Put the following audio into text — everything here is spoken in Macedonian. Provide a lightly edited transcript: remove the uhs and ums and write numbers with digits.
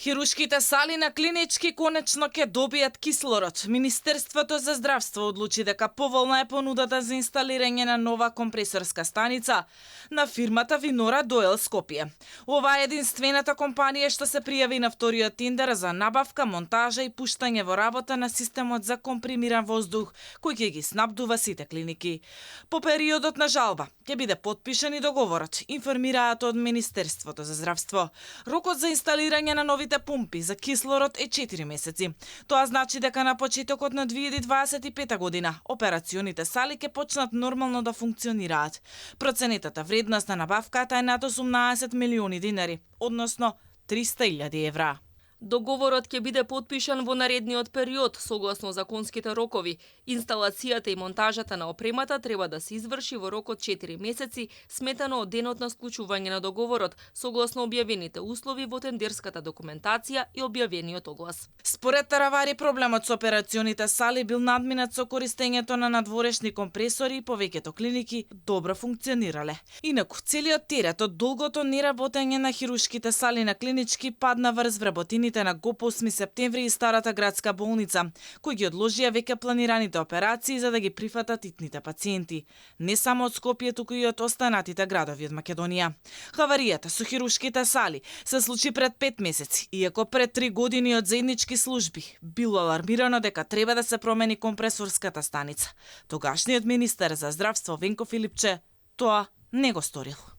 Хирушките сали на клинички конечно ќе добијат кислород. Министерството за здравство одлучи дека поволна е понудата за инсталирање на нова компресорска станица на фирмата Винора Доел Скопје. Ова е единствената компанија што се пријави на вториот тендер за набавка, монтажа и пуштање во работа на системот за компримиран воздух, кој ќе ги снабдува сите клиники. По периодот на жалба ќе биде потпишан и договорот, информираат од Министерството за здравство. Рокот за инсталирање на новите пумпи за кислород е 4 месеци. Тоа значи дека на почетокот на 2025 година операционите сали ќе почнат нормално да функционираат. Проценетата вредност на набавката е над 18 милиони динари, односно 300.000 евра. Договорот ќе биде потпишан во наредниот период, согласно законските рокови. Инсталацијата и монтажата на опремата треба да се изврши во рок од 4 месеци, сметано од денот на склучување на договорот, согласно објавените услови во тендерската документација и објавениот оглас. Според Таравари, проблемот со операционите сали бил надминат со користењето на надворешни компресори и повеќето клиники добро функционирале. Инаку, целиот терет од долгото неработење на хирушките сали на клинички падна врз вработините на ГОП 8 септември и старата градска болница, кои ги одложија веќе планираните операции за да ги прифатат итните пациенти. Не само од Скопје, туку и од останатите градови од Македонија. Хаваријата со хирушките сали се случи пред 5 месеци, иако пред 3 години од заеднички служби било алармирано дека треба да се промени компресорската станица. Тогашниот министер за здравство Венко Филипче тоа не го сторил.